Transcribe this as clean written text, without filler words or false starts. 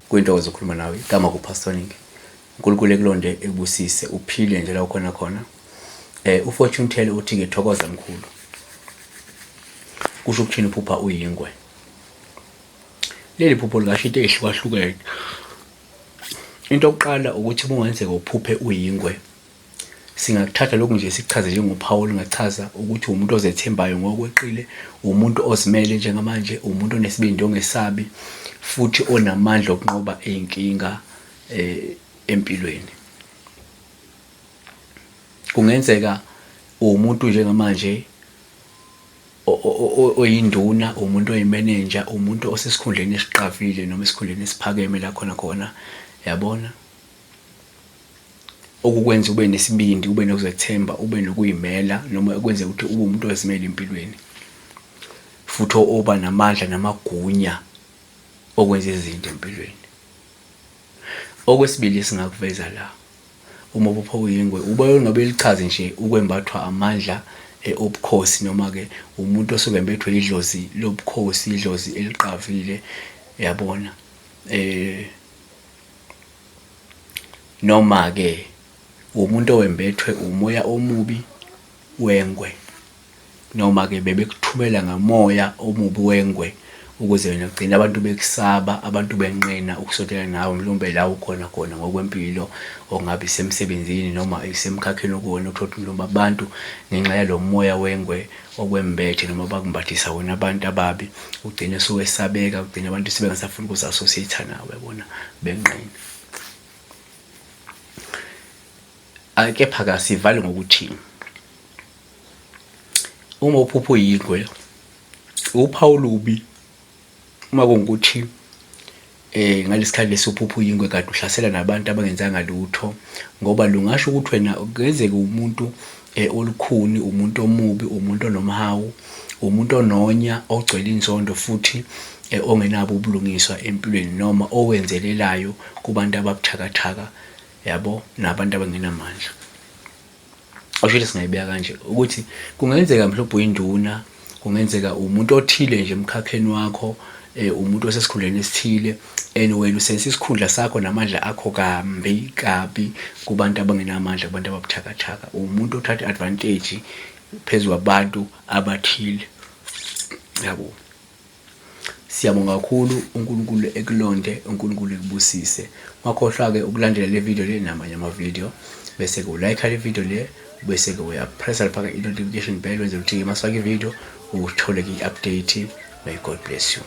Kuyintokozo ukukhuluma nawe, igama kuPastor Ningi. uNkulunkulu ekulonde ekubusise uphile nje la ukhona khona. UFortune Teller uthi ke thokoza mkhulu. Kusho ukuthini uphupha uyingwe? Leli phupho lingasho into ey'hlukahlukene. Into yokuqala ukuthi kungenzeka uphuphe uyingwe. Singakuthatha lokhu nje sikuchaze njengophawu olungachaza ukuthi umuntu ozethembayo ngokweqile, umuntu ozimele njengamanje, umuntu onesibindi ongesabi futhi onamandla okunqoba iy'nkinga empilweni. Kungenzeka uwumuntu njengamanje oyinduna, umuntu oyimenenja, umuntu osesikhundleni esiqavile noma esikhundleni esiphakeme la khona khona, yabona? Okukwenza ube nesibindi, ube nokuzethemba, ube nokuy'mela noma okwenza ukuthi ube umuntu ozimele empilweni futhi oba namandla namagunya okwenza izinto empilweni. Okwesibili esingakuveza la, uma uphupha uyingwe, uba ungabe lichaze nje ukwembathwa amandla obukhosi noma-ke umuntu osuke embethwe idlozi lobukhosi, idlozi eliqavile, yabona. Noma-ke umuntu owembethwe umoya omubi wengwe. Noma-ke bebekuthumela ngamoya omubi wengwe ukuze wena ugcine abantu bekusaba, abantu benqena ukusondelana nawe, mhlawumbe la ukhona khona ngokwempilo, okungabe isemsebenzini noma isemkhakheni okuwona, uthole ukuthi mhlawumbe abantu ngenxa yalo moya wengwe okwembethe noma bakumbathisa wona abantu ababi, ugcine suwesabeka, ugcine abantu sebengasafuni ukuzi-associate nawe, yabona, benqena. Kepha-ke asivali ngokuthi uma uphupha uyingwe uphawu olubi uma kuwukuthi ngalesikhathi lesi uphupha uyingwe kade uhlasela nabantu abangenzanga lutho ngoba lungasho ukuthi wena kungenzeka umuntu olukhuni, umuntu omubi, umuntu onomhawu, umuntu ononya, ogcwele inzondo futhi ongenabo ubulungiswa empilweni noma owenzelelayo kubantu ababuthakathaka, yabo, nabantu abangenamandla. Okusho ukuthi singayibeka kanje ukuthi kungenzeka mhlawumbe uyinduna, kungenzeka umuntu othile nje emkhakheni wakho, umuntu osesikhundleni esithile and wena usebenzisa isikhundla sakho namandla akho kambi kabi kubantu abangenamandla, kubantu ababuthakathaka. Umuntu othatha i-advantage phezu kwabantu abathile, yabo. Siyabonga kakhulu, uNkulunkulu ekulonde, uNkulunkulu ekubusise. Ungakhohlwa-ke ukulandela le video le namanye ama-video, bese-ke u-like le video le, bese-ke uyapressa lapha i-notification bell wenzela ukuthi uma sifake i-video uthole i-update. May God bless you.